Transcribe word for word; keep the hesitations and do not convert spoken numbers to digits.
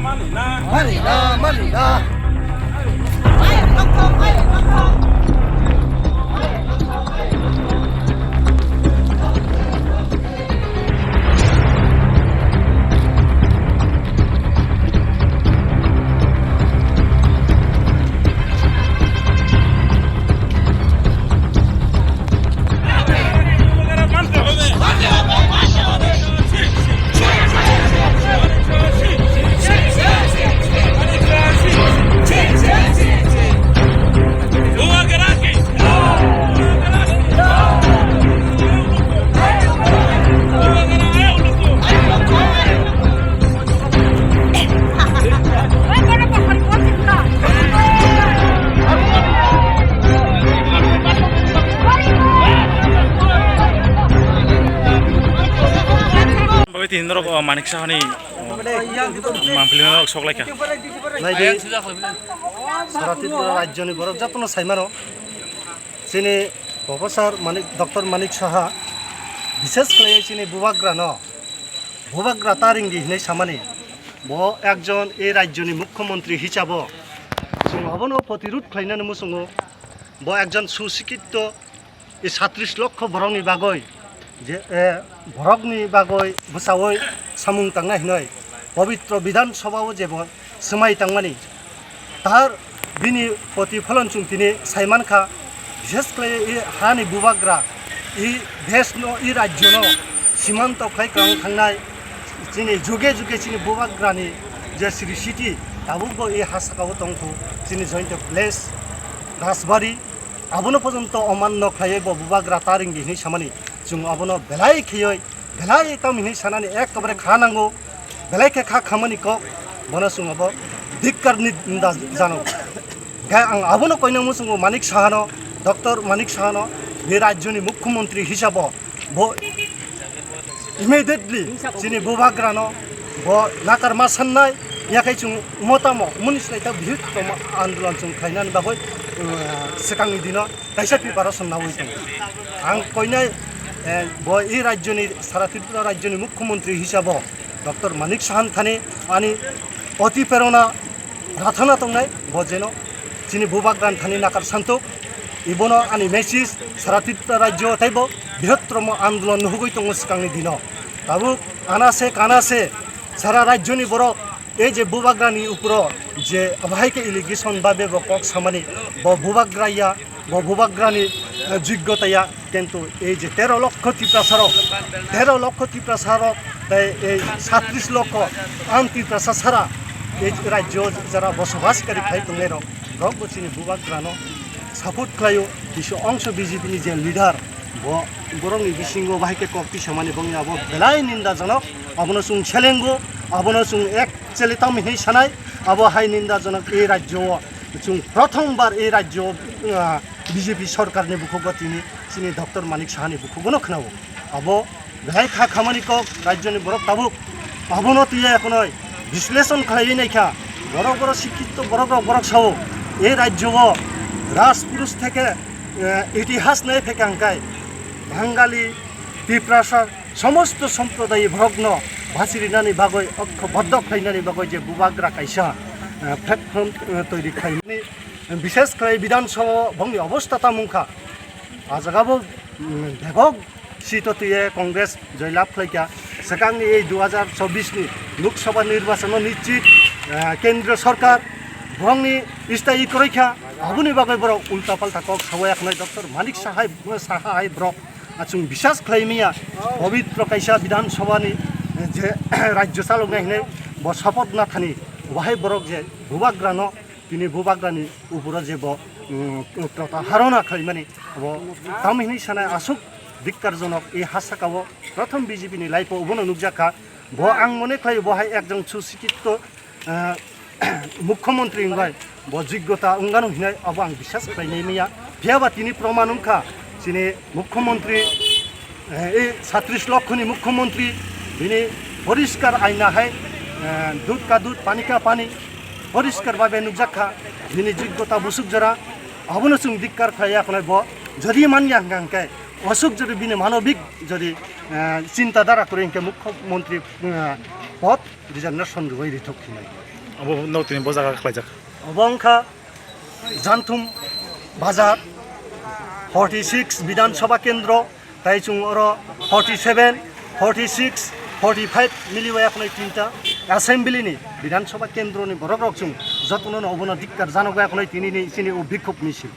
Mani na, mani na. Bagwi tini norok, o, Manik Sahani, o, mangpili norok sok laikha. Naidi, sara Tripura rajyoni borok jotono sai mano. Chini Professor Manik, Doctor Manik Saha, bishes khlaiwi chini bubagrano, bubagra ta ringdi hinwi samani. Bo ekjon ei rajyoni mukhyamantri hisabo chwng obono protirud khlainani muchungo. Bo ekjon susikito, ei satris lokho borokni bagwi je, e, borokni bagwi bwchaui samung tangna hinwi pobitro Bidhan Sabha o je bo swmai tangmani. Tar bini protipholon chwng tini sai mankha, bishes khlai i hani bubagra, i desh no, i rajyo no simanto khlai kwrwng thangnai chini juge juge chini bubagrani je srishti tabukbo i ha saka o tongkhu chini jointo place Rajbari. Abono pojonto oman no khlaiwi bo bubagra ta ringdi hinwi samani. Chwng abono belai kheyoi, belai tamo hinwi sanani ekkabare kha nango, belai khe kha khamani kok, bono chwng abo dhikkarni da jano. Khe ang abono koinang muchungo Manik Sahano, Doctor Manik Sahano, be rajyoni mukhyamantri hisabo bo immediately chini bubagrano bo nakar ma sannai, yakhai chwng motamo muni slai ta bihik tongma andolon chwng khlainani bagwi, uh, swkangni dino kaisa preparation nawi tongo. Ang koinai, eh, bo i rajyoni, sara Tripura rajyoni mukhyamantri hisabo Doctor Manik Sahan thani ani oti prerona rathana tongnai, bo jeno chini bubagrani thani nakar santok. Ibono ani message sara Tripura rajyo teibo bihotrom andolon nuhugwi tongo swkangni dino. Tabuk anase kanase sara rajyoni borok ei je bubagrani upro je bahai khe allegation ba bebo kok samani, bo bubagra ya, bo bubagrani, eh, joggota ya, kintu ei je tero lokho Tiprasa rok, tero lokho Tiprasa rok tei ei satris lokho ang Tiprasa sara ei rajyo jara bosobas kari khai tongnai rok, rok bo chini bubagrano support khlaio. Kisa ongso B J P ni je leader, bo borokni bisingo bahai khe kok tisamani bongni abo belai nindajonok, abono chwng selengo, abono chwng actually tamo hinwi sanai, abo hai nindajonok ei rajyo o chwng prothom bar ei rajyo o, ah, B J P sorkarni bukhugo tini chini Doctor Manik Sahani bukhugono khwnao. Abo belai kha khamani kok rajyoni borok tabuk abono twiya ekonoi bisleshon khlaiwi naikha. Borok borok sikkito borok rok borok sao ei rajyo o rajpurush theke, eh, itihas nai theke hangkai Bangali, Tiprasa somosto somprodayi borokno basirinani bagwi, okkoboddo khlainani bagwi je bubagra kaisa, eh, platform, eh, toiri khlaimani, bishes khlai Bidhan Sabha o bongni obostha tamo wngkha. A jaga bo, mm, bebak seat o twiwi Congress joy lab khlaikha. Swkangni ei dui hajar chobbish ni Lok Sabha nirbachon o nischit, eh, Kendriya Sorkar bongni sthayi kwrwi kha. Aboni bagwi borok ulta palta kok sawi yakhnai Doctor Manik Sahai, Saha hai borok. Achung biswas khlai manya, pobitro kaisa Bidhan Sabha ni je rajyo chaloknai hinwi bo sapat na thani, wahai borok je bubagrano, tini bubagrani uporo je bo, um, protaharo na khlaimani, bo tamo hinwi sanai aswk dhikkarjonok, e ha saka o prothom B J P ni life o obono nukjakha. Bo ang mone khlai bo hai ekjon susikito ah, mukhyamantri wngbai bo joggota wngano hinai abo ang biswas khlainai manya. Phiyaba tini proman wngkha chini mukhyamantri, eh, ei satris lokhoni mukhyamantri, bini poriskar aina hai, eh, dud ka dud, pani ka pani, poriskar babe nukjakha bini joggota busuk jora. Abono chwng dikkar khlaiya khwnai bo jodi manya hwnkha hwnkhe aswk jodi bini manobik jodi, eh, chinta dhara kwrwi hwnkhe mukhyamantri, eh, pod resignation rwui rithok hinwi. Abo no tini bo jaga khlaijak. Obo wngkha Janthum Bazar, forty six Bidhan Sabha Kendro, tai chwng oro forty seven, forty six, forty five miliwi ekhonoi tinta Assembly ni Bidhan Sabha Kendro ni borok rok chwng jotono no obono dikkar janogo ekhonoi tini ni chini o bikhub misil.